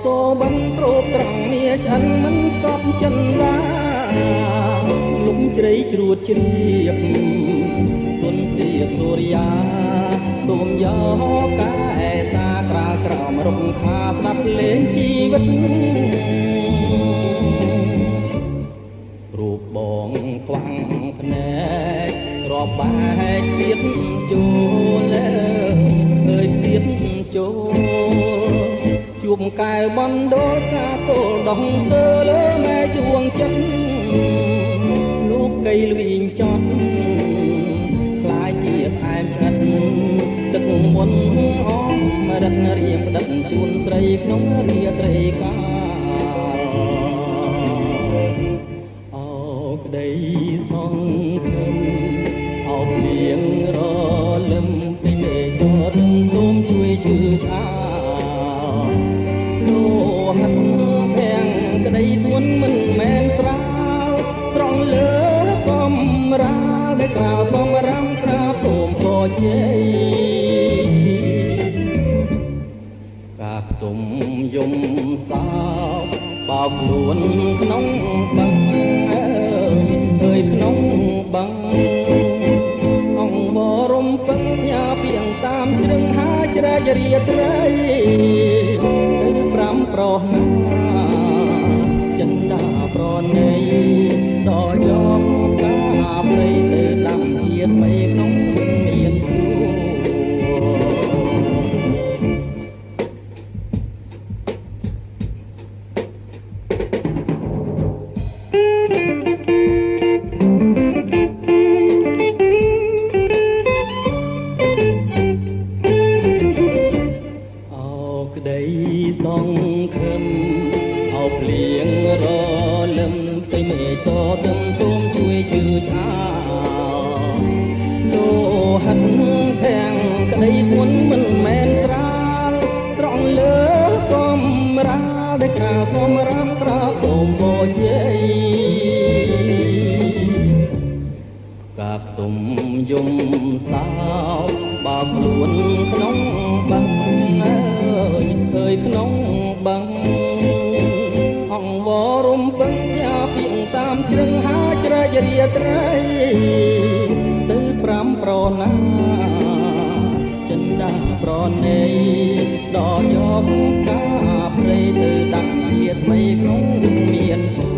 សូបិនស្រូបស្រង់មាឆ្អិនមិនស្កប់ចិនឡាលំជ្រៃជ្រួតជ្រាបទុនព្រៀបសូរិយាសូមយកកែសាក្រាលក្រោមរុក្ខាស្ដាប់លេងជីវិតរូបបងខ្វាំងភ្នែករាប់បែកទៀតចូលអើយទៀតចូលជួបកែបណ្ដូលកាទោលដោះទៅលើម៉ែជួងចិត្តលោកកៃលវីងចត់ខ្លាយជាផ្អែមឆ្អិតទឹកមុនអមរិតរៀមផ្ដិតជូនស្រីក្នុងរាត្រីកាលអោក្តីសង្ឃឹមអោភ្លៀងរលឹមពីមេឃទរឹងសូមជួយឈឺឆ្អាលលោហិតភាំងក្តីធ្ងន់មិនមែនស្រាលស្រង់លើកំរាលដែលក្រាលសំរាំក្រាបសូមពរជ័យកាខ្ទុំយំសោបោកខ្លួនក្នុងបឹងអើយក្នុងបឹងអង្គបរំពឹងញ៉ាពីងតាមជ្រឹងហាជ្រែករាត្រីទៅប្រាំប្រុសណាចិនដាប្រណីដល់យកកាព្រៃទៅដាំជាតិបីក្នុងមានសួរក្តីសង្ឃឹមអោភ្លៀងរលឹមផ្ទៃមេឃទទឹមសូមជួយឈឺឆ្អាលលោហិតភាំងក្តីធ្ងន់មិនមែនស្រាលស្រង់លើកំរាលដែលក្រាលសំរាមក្រាបសូមពរជ័យកាខ្ទុំយំសោបោកខ្លួនក្នុងបឹងអើយក្នុងបឹងអង្គវរំពឹងយ៉ាពីងតាមជ្រឹងហាជ្រែករាត្រីទៅប្រាំប្រណាចិនដាប្រណីដល់យកកាព្រៃទៅដាក់ជាថ្មីក្នុងមានសួរ